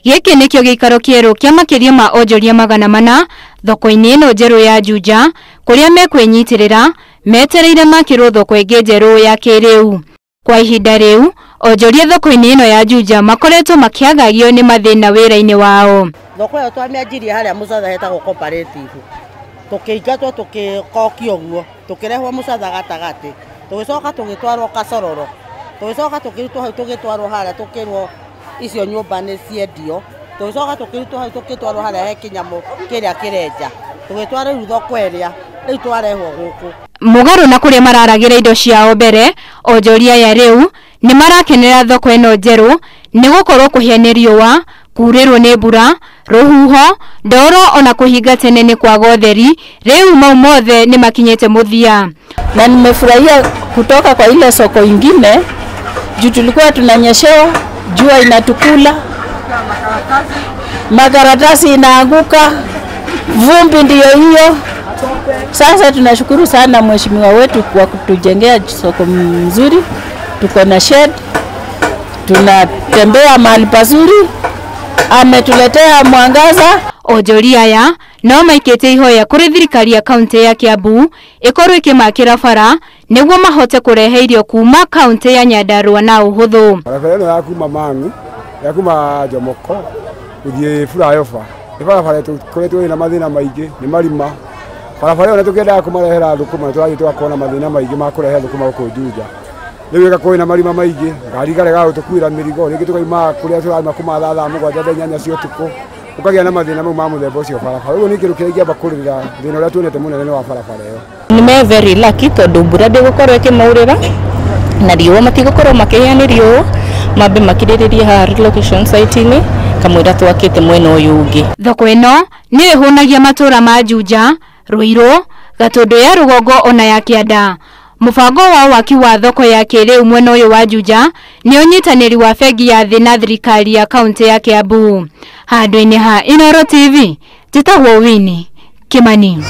Gĩkĩ nĩkĩo gĩikaro kĩerũ kĩa makĩria ma onjoria 400 thoko-inĩ ĩno njerũ ya Juja, kũrĩa mekwĩnyitĩrĩra metereire makĩrwo thoko ĩngĩ njerũ ya kĩrĩu. Kwa ihinda rĩu, onjoria thoko-inĩ ĩno ya Juja makoretwo makĩagagio nĩ mathĩna wĩra-inĩ wao. Thoko ĩyo twamĩanjirie harĩa Mũcatha hetagwo cooperative, tũkĩingatwo tũgĩkokio ũguo, tũkĩrehwo Mũcatha gatagatĩ, tũgĩcoka tũgĩtwarwo Kacororo, tũgĩcoka tũkĩrutwo hau tũgĩtwarwo harĩa tũkĩrwo icio nyũmba nĩ ciendio, tũgĩcoka tũkĩrutwo hau tũgĩtwarwo harĩa he kĩnyamũ kĩrĩa kĩrenja, tũgĩtwarwo rĩu thoko ĩrĩa rĩu twarehwo gũkũ. Mũgarũ na kũrĩa mararagĩra indo ciao mbere, onjoria aya rĩu nĩ marakenera thoko ĩno njerũ nĩ gũkorwo kũhĩa nĩ riũa, kurĩrwo nĩ mbura, rũhuho, ndoro ona kũhinga tene nĩ kwaga ũtheri, rĩu mau mothe nĩ makinyĩte mũthia. Na nimefurahia kutoka kwa ile soko ingine juu tulikuwa tunanyeshewa, jua inatukula, makaratasi inaanguka, vumbi ndiyo hiyo. Sasa tunashukuru sana mheshimiwa wetu kwa kutujengea soko mzuri. Tuko na shed, tunatembea mahali pazuri, ametuletea mwangaza. Onjoria aya no maikĩte ihoya kũrĩ thirikari ya kaunti ya Kiambu ĩkorwo ĩkĩmakĩra bara nĩguo mahote kũrehe irio kuma kaunti ya Nyandarua na ũhũthũ. Barabara ĩno ya kuma Mang'u, ya kuma Jomoko gũthiĩ Flyover nĩ barabara tũkoretwo ĩna mathĩna maingĩ, nĩ marima. Barabara ĩyo nĩtũkĩendaga kũmarehera thũkũma, nĩtũrathiĩ tũgakorwo na mathĩna maingĩ ma kũrehe thũkũma gũkũ Juja. Rĩu ĩgakorwo ĩna marima maingĩ, ngari ikarega gũtũkuĩra mĩrigo, rĩngĩ tũkauma kũrĩa tũrauma kuma thaa 7 thaa 8 cia ũtukũ, ũkagĩa na mathĩna mau ma mũthemba ũcio barabara. Ũguo nĩ kĩndũ kĩrĩa ingĩamba kũrĩrĩra thĩna ũrĩa tuonete mũnene nĩ wa barabara ĩyo. Nĩ me very lucky tondũ mbura ndĩgũkorwo ĩkĩmaurĩra na riũa matigũkorwo makĩhĩa nĩ riũa, mambe makirĩrĩrie haha relocation site-inĩ kamũira twakĩte mwena ũyũ ũngĩ. Thoko ĩno nĩ ĩhũnagia matũra ma Juja, Ruiru, Gatũndũ ya rũgongo ona ya kĩanda. Mũbango wa waki wa thoko ya kĩrĩu mwena ũyũ wa Juja nĩ ũnyitanĩri wa bengi ya thĩ na thirikari ya kaunti ya Kiambu. Handũ-inĩ ha Inooro TV, njĩtagwo Winnie Kimani.